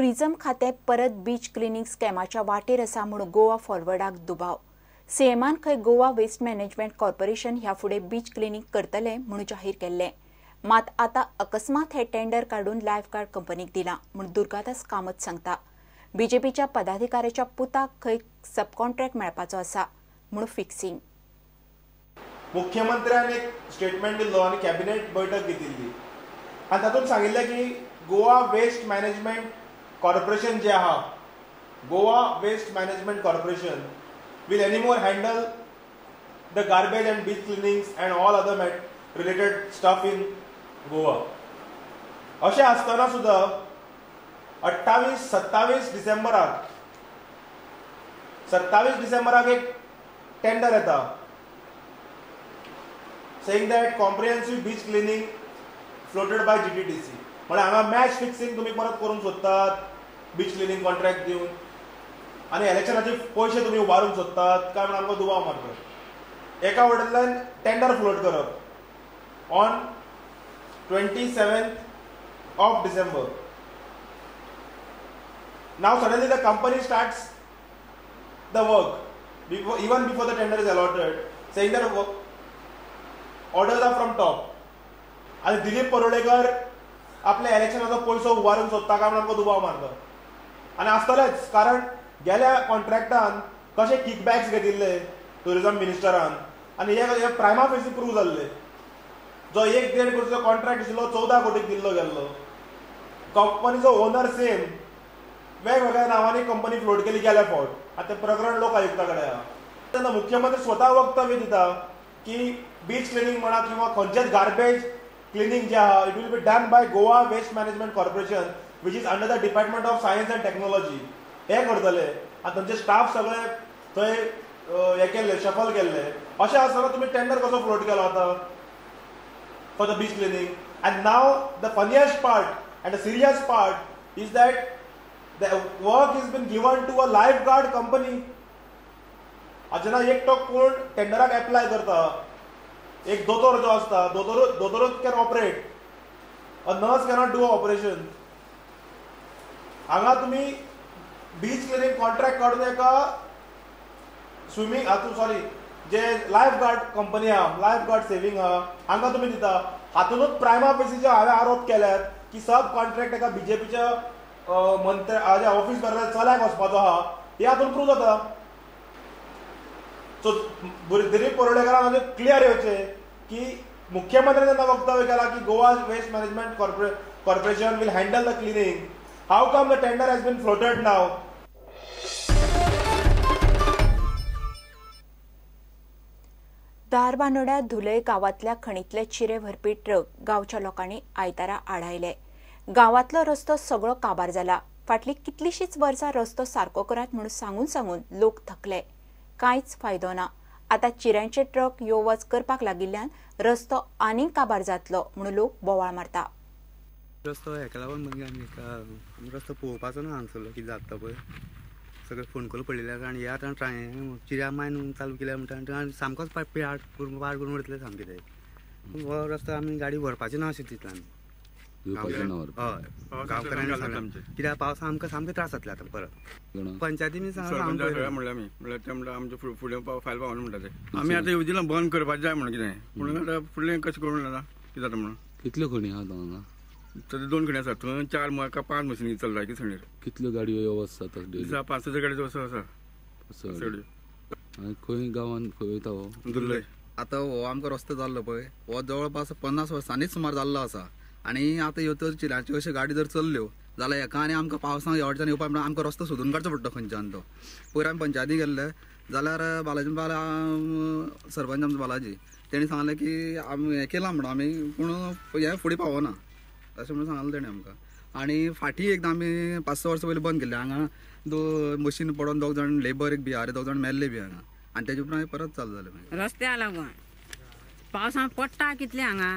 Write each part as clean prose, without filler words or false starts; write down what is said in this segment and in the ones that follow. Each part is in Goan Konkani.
टुरिझम खातें परत बीच क्लिनींग स्कॅमाच्या वाटेर आसा म्हूण गोवा फॉरवर्डाक दुबाव. सीएमान खंय गोवा वेस्ट मॅनेजमेंट कॉर्पोरेशन ह्या फुडें बीच क्लिनींग करतले म्हूण जाहीर केल्लें. मात आतां अकस्मात हे टेंडर काडून लायफगार्ड कंपनीक दिलां म्हूण दुर्गादास कामत सांगता. बीजेपीच्या पदाधिकाऱ्याच्या पुताक खंय सबकॉन्ट्रॅक्ट मेळपाचो आसा म्हूण फिक्सिंग. मुख्यमंत्र्यान एक स्टेटमेंट दिल्लो आनी कॅबिनेट बैठक घेतिल्ली आनी तातूंत सांगिल्लें की गोवा वेस्ट मॅनेजमेंट कॉर्पोरेशन जे आहा, Goa waste management corporation will anymore handle the garbage and beach cleanings and all other related stuff in Goa. अशें आसतना सुद्दां 28-27 डिसेंबराक 27 डिसेंबराक एक टेंडर येता saying that comprehensive beach cleaning floated by GTDC. म्हळ्यार हांगा मॅच फिक्सिंग तुमी परत करूंक सोदतात बीच क्लिनींग कॉन्ट्रॅक्ट दिवन आनी इलेक्शनाचे पयशे तुमी उबारूंक सोदतात काय म्हण आमकां दुबाव मारता. एका वटेंतल्यान टेंडर फ्लोट करप on 27th of December. Now suddenly the company starts the work even before the tender is allotted, saying that orders are from top. आनी दिलीप परुळेकर आपल्या इलेक्शनाचो पयसो उबारूंक सोदता काय म्हण आमकां दुबाव मारता. आनी आसतलेच, कारण गेल्या कॉन्ट्रॅक्टान कशे किकबॅक्स घेतिल्ले टुरिजम मिनिस्टरान आनी हे प्रायमा फेसी प्रूव जाल्ले. जो 1-1.5 कोटीचो कॉन्ट्रॅक्ट आशिल्लो 14 कोटीक दिल्लो गेल्लो. कंपनीचो ओनर सेम, वेगवेगळ्या नांवांनी कंपनी फ्लोट केली गेल्या फावट. आतां तें प्रकरण लोक आयुक्ता कडेन आहा. तेन्ना मुख्यमंत्री स्वता वक्तव्य दिता की बीच क्लिनींग म्हणा किंवा खंयचेच गार्बेज क्लिनींग जे आहा it will be done by Goa waste management corporation which is under the department of science and technology. हे करतले आनी थंयचे स्टाफ सगळे थंय हे केल्ले, शफल केल्ले. अशें आसतना तुमी टेंडर कसो फ्लोट केलो आतां for the beach cleaning? And now the funniest part and the serious part is that the work is been given to a lifeguard company. जेन्ना एकटो कोण टेंडराक एप्लाय करता, एक दोतोर जो आसता, दोतोरूच can operate, a nurse cannot do operation. हांगा तुमी बीच क्लिनींग कॉन्ट्रॅक्ट काडून एका स्विमींग हातूंत सॉरी जे लायफ गार्ड कंपनी आहा, लायफ गार्ड सेव्हींग आहा, हांगा तुमी दिता. हातूनच प्रायमा फेसीचे हांवें आरोप केल्यात की सब कॉन्ट्रॅक्ट एका बीजेपीच्या मंत्री ऑफिस बरोबर चल्याक वचपाचो आहा, हे हातून प्रूव जाता. सो दिलीप परुळेकरान क्लियर येवचें की मुख्यमंत्र्यान जेन्ना वक्तव्य केलां की Goa waste management corporation will handle the cleaning, how come the tender has been floated now? Dharbandora Dhulai गांवांतल्या खणींतले चिरे व्हरपी ट्रक गांवच्या लोकांनी आयतारा आडायले. गांवांतलो रस्तो सगळो काबार जाला. फाटलीं कितलींशींच वर्सां रस्तो सारको करात म्हूण सांगून सांगून लोक थकले. कांयच फायदो ना. आतां चिऱ्यांचे ट्रक यो वच करपाक लागिल्ल्यान रस्तो आनीक काबार जातलो म्हूण लोक बोवाळ मारता. रस्तो हेका लागून मागीर आमी रस्तो पळोवपाचो ना हांगसरलो कितें जाता पळय, सगळें फोंडकुलां पडिल्लें आसा आनी हे आतां चिऱ्या मायन चालू केल्या म्हणटा आनी सामकोच पाड करून उरतले सामकें ते. हो रस्तो आमी गाडी व्हरपाची ना अशें चिंतलां आमी. हय, गांवकारांनी सांगलें कित्याक पावसा आमकां सामके त्रास जातले आतां परत. पंचायतीन सांगलें म्हणल्यार आमी म्हणल्यार ते म्हणल्यार आमचे फुडें फायल पावना म्हणटा ते. आमी आतां येवजिलां बंद करपाक जाय म्हणून कितें, पूण आतां फुडलें कशें करूं जाता कितें जाता म्हणून. कितल्यो खणी आहा हांगा? तर 2 खणी आसा, थंय 4 का 5 मशिनी चलता की खणीर. कितल्यो गाडयो यो वच जाता डेली? 5-6 गाडयो आसा. आनी खंय गांवांत खंय वयता हो? दुर्लय. आतां हो आमकां रस्तो जाल्लो पळय हो जवळपास 50 वर्सांनीच सुमार जाल्लो आसा. आनी आतां ह्यो तर चिऱ्यांच्यो अश्यो गाडी जर चल्ल्यो जाल्यार हेका आनी आमकां पावसांत ह्या वटच्यान येवपाक म्हणल्यार आमकां रस्तो सोदून काडचो पडटा खंयच्यान तो. पयर आमी पंचायती गेल्ले जाल्यार बालाजी बाला सरपंच आमचो बालाजी तेणी सांगलें की आमी हें केलां म्हणून आमी, पूण हें फुडें पावना अशें म्हणून सांगलें तेणें आमकां. आनी फाटीं एकदां आमी 5-6 वर्सां पयलीं बंद केल्लें हांगा, मशीन पडोन 2 जाण लेबर एक बिहारी 2 जाण मेल्ले बी हांगा आनी तेजे उपरांत परत चालू जालें. मागीर रस्त्या लागून पावसान पडटा कितलें हांगा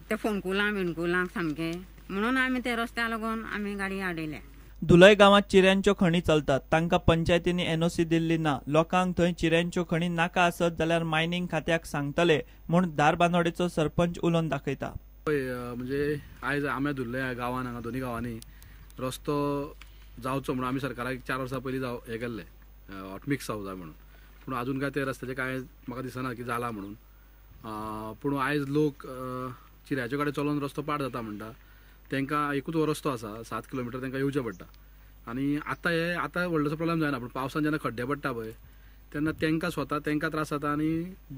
ते फोंडकुलां बिणकुलां सामकें, म्हणून आमी ते रस्त्या लागून आमी गाडी हाडयल्या. धुलय गांवांत चिऱ्यांच्यो खणी चलतात. तांकां पंचायतींनी एनओसी दिल्ली ना. लोकांक थंय चिऱ्यांच्यो खणी नाका आसत जाल्यार मायनिंग खात्याक सांगतले म्हूण धारबांदोडेचो सरपंच उलोवन दाखयता. म्हणजे आयज आम्या धुल्ले गांवान हांगा दोनी गांवांनी रस्तो जावचो म्हणून आमी सरकाराक 4 वर्सां पयलीं जाव हें केल्लें, हॉटमिक्स जावं जाय म्हणून. पूण आजून काय ते रस्त्याचें कांय म्हाका दिसना की जाला म्हणून. पूण आयज लोक चिऱ्याचे कडेन चलोन रस्तो पाड जाता म्हणटा, तांकां एकूच हो रस्तो आसा, 7 किलोमिटर तांकां येवचें पडटा. आनी आतां हे आतां व्हडलोसो प्रोब्लेम जायना, पूण पावसान जेन्ना खड्डे पडटा पळय तेन्ना तांकां स्वता तांकां त्रास जाता आनी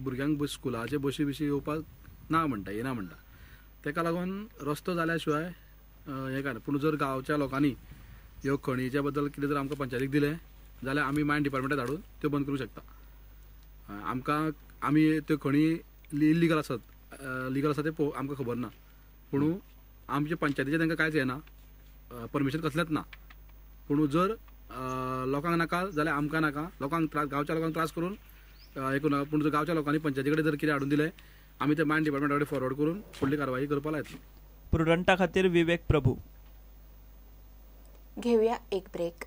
भुरग्यांक स्कुलाचे बशी बिशी येवपाक ना म्हणटा, येना म्हणटा. ताका लागून रस्तो जाल्या शिवाय हें कांय ना. पूण जर गांवच्या लोकांनी ह्यो खणीच्या बद्दल कितें जर आमकां पंचायतीक दिलें जाल्यार आमी मायन डिपार्टमेंटाक धाडून त्यो बंद करूंक शकता. आमकां आमी त्यो खणी इल्लिगल आसत लिगल आसा तें आमकां खबर ना, पूण आमच्या पंचायतीचें तांकां कांयच येना, परमिशन कसलेंच ना. पूण जर लोकांक नाका जाल्यार आमकां नाका, लोकांक त्रास, गांवच्या लोकांक त्रास करून हें करूं नाका. पूण जर गांवच्या लोकांनी पंचायती कडेन जर कितें हाडून दिलें आमी ते मायन डिपार्टमेंटा कडेन फॉरवर्ड करून फुडली कारवाई करपाक लायतली. प्रुडंटा खातीर विवेक प्रभू. घेवया एक ब्रेक.